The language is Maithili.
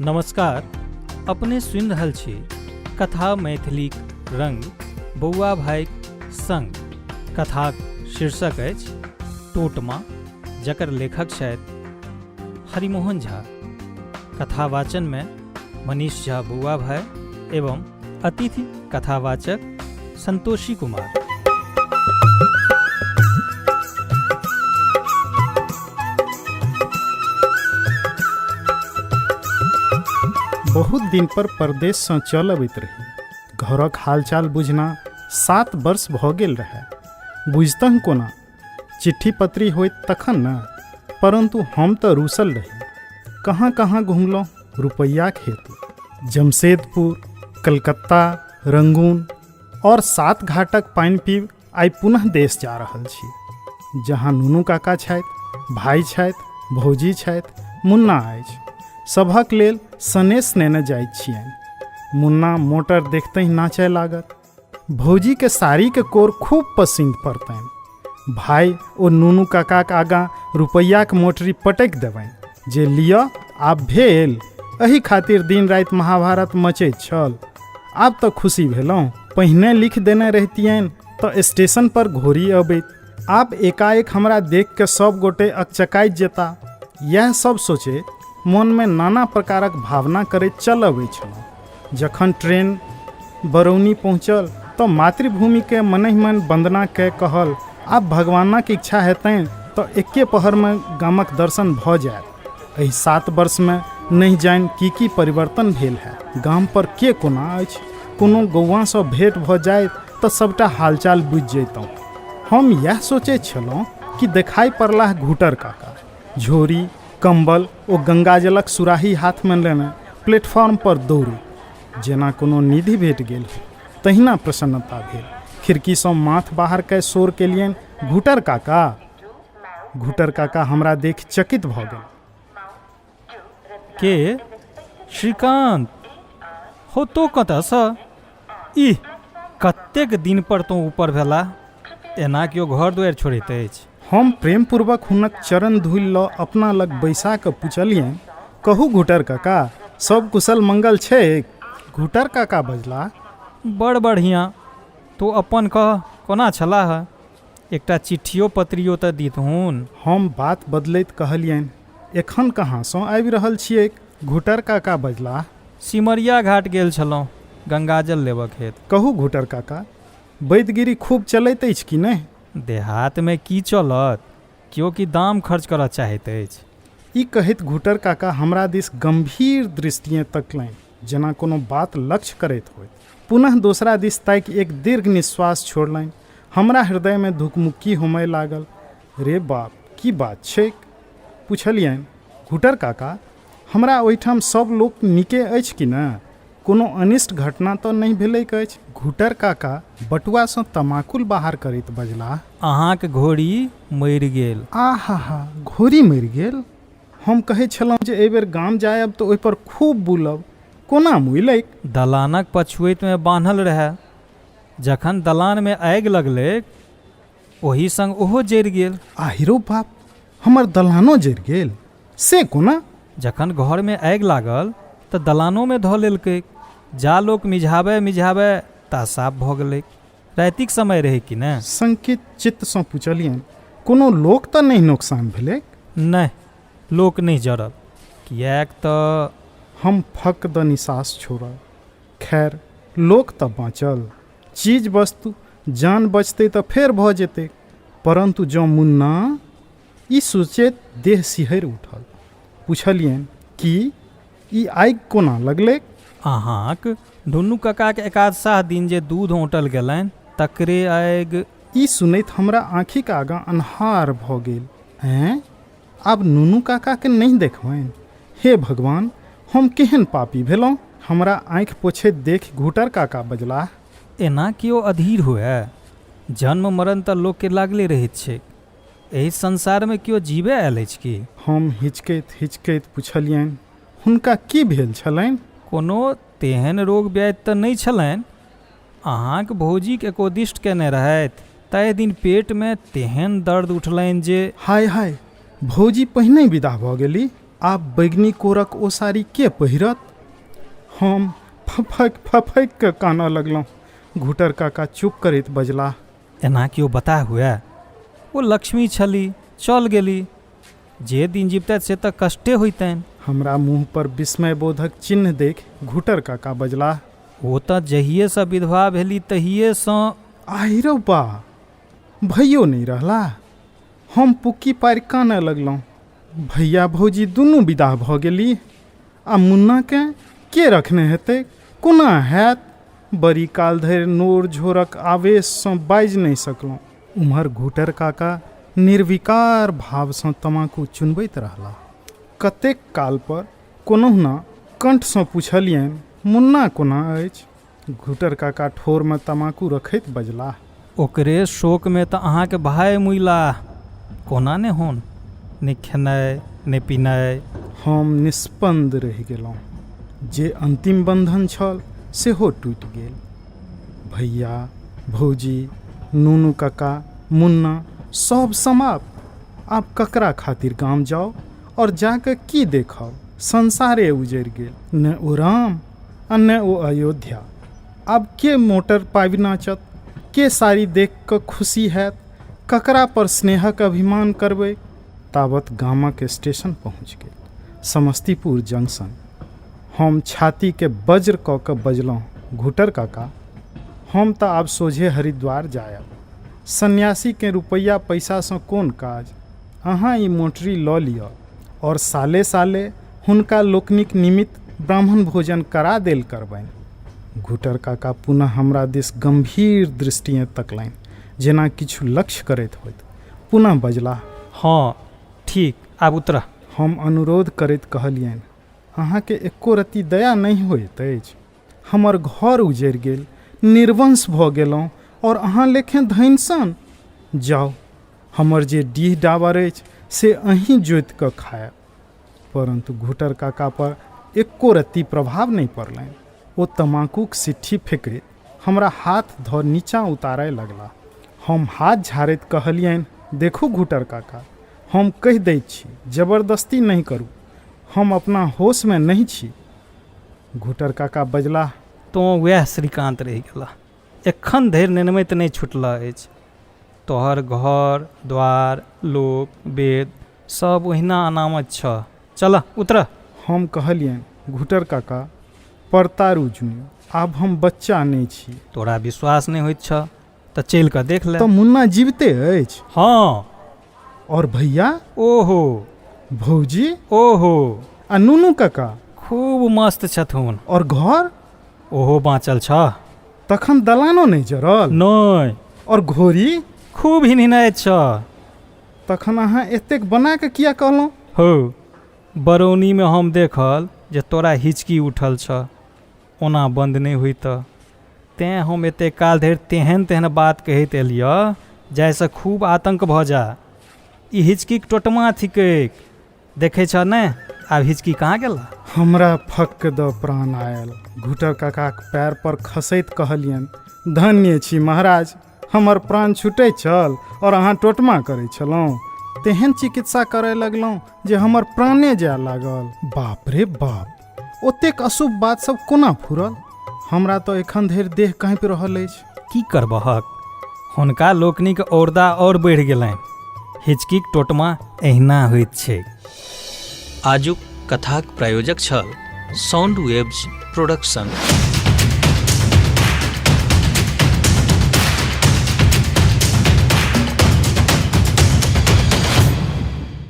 नमस्कार, अपने सुनि रहल छी कथा मैथिलीक रंग बौआ भाइक संग। कथाक शीर्षक अछि टोटमा, जकर लेखक छथि हरिमोहन झा। कथावाचन में मनीष झा बौआ भाई एवं अतिथि कथावाचक संतोषी कुमार। बहुत दिन पर परदेशसँ चल अबैत रही। घरक हालचाल बुझना 7 वर्ष भऽ गेल रहए। बुझतहुँ कोना, चिट्ठी पत्री होइत तखन ने। परन्तु हम तऽ रूसल रही। कहाँ कहाँ घुमलहुँ रुपैआक हेतु। जमशेदपुर, कलकत्ता, रंगून और 7 घाटक पानि पीब आइ पुनः देश जा रहल छी, जहाँ नुनू काका छथि, भाइ छथि, भौजी छथि, मुन्ना अछि। सभक लेल सनेस नेने जाइत छियनि। मुन्ना मोटर देखतहि नाचय लागत। भौजीके साड़ीके कोर खूब पसिंद पड़तनि। भाइ ओ नुनू काकाक आगाँ रुपैआक मोटरी पटकि देबनि जे लिअ आब भेल। एहि खातिर दिन राति महाभारत मचैत छल। आब तऽ खुशी भेलहुँ। पहिने लिख देने रहितियनि तऽ स्टेशन पर घोड़ी अबैत। आब एकाएक हमरा देख के सब गोटे अकचकाइत जेता। इएह सब सोचैत मोनमे नाना प्रकारक भावना करैत चल अबैत छलहुँ। जखन ट्रेन बरौनी पहुँचल तऽ मातृभूमिके मनहि मन वन्दना कए कहल, आब भगवानक इच्छा हेतनि तऽ एके पहरमे गामक दर्शन भऽ जायत। एहि 7 वर्षमे नहि जानि की की परिवर्तन भेल है। गाम पर के कोना अछि, कोनो गौआँसँ भेंट भऽ जाइत तऽ सबटा हालचाल बुझि जैतहुँ। हम इएह सोचैत छलहुँ कि देखाइ पड़लाह घूटर काका। झोरी, कम्बल ओ गंगाजलक सुराही हाथमे लेने प्लेटफॉर्म पर दौड़ू। जेना कोनो निधि भेट गेल हो तहिना प्रसन्नता भेल। खिड़कीसँ माथ बाहर कए शोर केलियनि, घूटर काका। घूटर काका हमरा देखि चकित भऽ गेल। के? श्रीकान्त, हो तो कतऽसँ? इह, कतेक दिन पर तोँ ऊपर भेलाह। एना केओ घर दुआरि छोड़ैत अछि? हम प्रेमपूर्वक हुनक चरण धूलि लऽ अपना लग बैसा कऽ पुछलियनि, कहू घुटर काका, सब कुशल मंगल छैक? घुटर काका बजलाह, बड़ बढ़ियाँ। तोँ अपन कह, कोना छलाह? एकटा चिट्ठियो पत्रियो तऽ दितहुन। हम बात बदलैत कहलियनि, एखन कहाँसँ आबि रहल छिऐक? घुटर काका बजलाह, सिमरिया घाट गेल छलहुँ गंगाजल लेबक हेतु। कहू घुटर काका, वैदगिरी खूब चलैत अछि कि नहि? देहातमे की चलत? केओ की दाम खर्च करऽ चाहैत अछि? ई कहैत घुटर काका हमरा दिस गम्भीर दृष्टिएँ तकलनि, जेना कोनो बात लक्ष्य करैत होथि। पुनः दोसरा दिस ताकि एक दीर्घ निश्वास छोड़लनि। हमरा हृदयमे धुकमुक्की होमय लागल। रे बाप, की बात छैक? पुछलियनि, घुटर काका, हमरा ओहिठाम सब लोक नीके अछि कि ने? कोनो अनिष्ट घटना तऽ नहि भेलैक अछि? घुटर काका बटुआसँ तमाकुल बाहर करैत बजलाह। अहाँक घोड़ी मरि गेल। आहाहा, घोड़ी मरि गेल? हम कहैत छलहुँ जे एहि बेर गाम जायब तऽ ओहिपर खूब बूलब। कोना मुइलैक? दलानक पछुऐतमे बान्हल रहए। जखन दलानमे आगि लगलैक, ओही संग ओहो जरि गेल। आहिरो बाप, हमर दलानो जरि गेल? से कोना? जखन घरमे आगि लागल तऽ दलानोमे धऽ लेलकै। जा लोक मिझाबय मिझाबय ता साफ भऽ गेलैक। रातिक समय रहै कि ने। शंकित चित्तसँ पुछलियनि, कोनो लोक तऽ नहि नोकसान भेलैक? नहि, लोक नहि जरल। किएक तऽ। हम फक्क दऽ निसास छोड़ल। खैर, लोक तऽ बाँचल। चीज वस्तु, जान बचतै तऽ फेर भऽ जेतैक। परन्तु जँ मुन्ना। ई सोचैत देह सिहरि उठल। पुछलियनि, की? ई आगि कोना लगलैक? अहाँक ढुन्नू ककाक एकादशाह दिन जे दूध औंटल गेलनि तकरे आगि। ई सुनैत हमरा आँखिक आगाँ अन्हार भऽ गेल। ऐँ? आब नुनू काकाकेँ नहि देखबनि? हे भगवान! हम केहन पापी भेलहुँ? हमरा आँखि पोछैत देखि घूटर काका बजलाह। एना केओ अधीर हुअए? जन्म मरण तऽ लोककेँ लागले रहैत छैक। एहि संसारमे केओ जीबए आयल अछि की? हम हिचकैत हिचकैत पुछलियनि, हुनका की भेल छलनि? कोनो तेहन रोग व्याधि तऽ नहि छलनि। अहाँक भौजीक एकोदिष्ट कयने रहथि ताहि दिन पेटमे तेहन दर्द उठलनि जे। हाय हाय, भौजी पहिनहि विदा भऽ गेली? आब बैगनी कोरक ओ साड़ी के पहिरत? हम फफकि फफकि कऽ कानऽ लगलहुँ। घुटर काका चुप करैत बजलाह। एना केओ बताह हुए? ओ लक्ष्मी छली, चल गेली। जे दिन जीबतथि से तऽ कष्टे होइतनि। हमरा मुँह पर विस्मयबोधक चिन्ह देखि घुटर काका बजलाह। ओ तऽ जहिएसँ विधवा भेली तहिएसँ। आहि रौ बा! भैयो नहि रहलाह? हम पुक्की पारि कानऽ लगलहुँ। भैया भौजी दुनू विदाह भऽ गेली आ मुन्नाकेँ के रखने हेतै? कोना हैत? बड़ी काल धरि नोर झोरक आवेशसँ बाजि नहि सकलहुँ। उम्हर घुटर काका निर्विकार भावसँ तमाकू चुनबैत रहलाह। कतेक कालपर कोनहुना कण्ठसँ पुछलियनि, मुन्ना कोना अछि? घुटर काका ठोरमे तमाकू रखैत बजलाह। ओकरे शोकमे तँ अहाँक भाय मुइलाह। कोना ने होन? ने खेनाइ, ने पिनाइ। हम निष्पन्द रहि गेलहुँ। जे अन्तिम बन्धन छल सेहो टूटि गेल। भैया, भौजी, नूनू कका, मुन्ना सभ समाप्त। आब ककरा खातिर गाम जाउ आओर जा कऽ की देखब? संसारे उजड़ि गेल। ने ओ राम आ ने ओ अयोध्या। आब के मोटर पाबि नाचत? के साड़ी देखि कऽ खुशी हैत? ककरा पर स्नेहक अभिमान करबै? तावत गामक स्टेशन पहुँचि गेल। समस्तीपुर जंक्शन। हम छातीकेँ वज्र कऽ कऽ बजलहुँ, घुटर काका, हम तँ आब सोझे हरिद्वार जायब। संन्यासीकेँ रुपैआ पैसासँ कोन काज? अहाँ ई मोटरी लऽ लिअ और साले-साले हुनका लोकनिक निमित्त ब्राह्मण भोजन करा देल करबनि। घुटर काका पुनः हमरा दिस गम्भीर दृष्टिएँ तकलनि जेना किछु लक्ष्य करैत होथि। पुनः बजलाह। हँ, ठीक, आब उतरह। हम अनुरोध करैत कहलियनि, अहाँकेँ एक्को रत्ती दया नहि होइत अछि? हमर घर उजड़ि गेल, निर्वंश भऽ गेलहुँ और अहाँ लेखेँ धनि सन? जाउ, हमर जे डीह डाबर अछि से अहीं जोति कऽ खायब। परन्तु घुटर काका पर एक्को रत्ती प्रभाव नहि पड़लनि। ओ तमाकूक सिट्ठी फेकैत हमरा हाथ धऽ नीचाँ उतारय लगलाह। हम हाथ झाड़ैत कहलियनि, देखू घुटर काका, हम कहि दैत छी, जबरदस्ती नहि करू। हम अपना होशमे नहि छी। घुटर काका बजलाह। तोँ वएह श्रीकान्त रहि गेलह। एखन धरि नेनमति नहि छुटलह अछि। तोहर घर, द्वार, लोक, वेद सभ ओहिना अनामत छह। चलह, उतरह। हम कहलियनि, घुटर काका, परतारू जुनि। आब हम बच्चा नहि छी। तोरा विश्वास नहि होइत छह तऽ चलि कऽ देख ले। तऽ मुन्ना जीविते अछि? हँ। और भैया? ओहो। भौजी? ओहो। आ नूनू काका? खूब मस्त छथुन। और घर? ओहो बाँचल छह। तखन दलानो नहि जरल? नहि। और घोड़ी? खूब हिनहिनाइत छह। तखन अहाँ एतेक बना कऽ किया कहलहुँ? हौ, बरौनीमे हम देखल जे तोरा हिचकी उठल छह। ओना बन्द नहि होइतह। तेँ हम एतेक काल धरि तेहन-तेहन बात कहैत एलियह जाहिसँ खूब आतंक भऽ जा। ई हिचकीक टोटमा थिकैक। देखै छह ने, आब हिचकी कहाँ गेलह? हमरा फक्क दऽ प्राण आयल। घुटर काकाक पैर पर खसैत कहलियनि, धन्य छी महाराज! हमर प्राण छुटैत छल और अहाँ टोटमा करैत छलहुँ। तेहन चिकित्सा करय लगलहुँ जे हमर प्राणे जाय लागल। बाप रे बाप! ओतेक अशुभ बात सब कोना फुरल? हमरा तऽ एखन धरि देह काँपि रहल अछि। की करबहक, हुनका लोकनिक औरदा आओर बढ़ि गेलनि। हिचकीक टोटमा एहिना होइत छैक। आजुक कथाक प्रायोजक छल साउंड वेव्स प्रोडक्शन।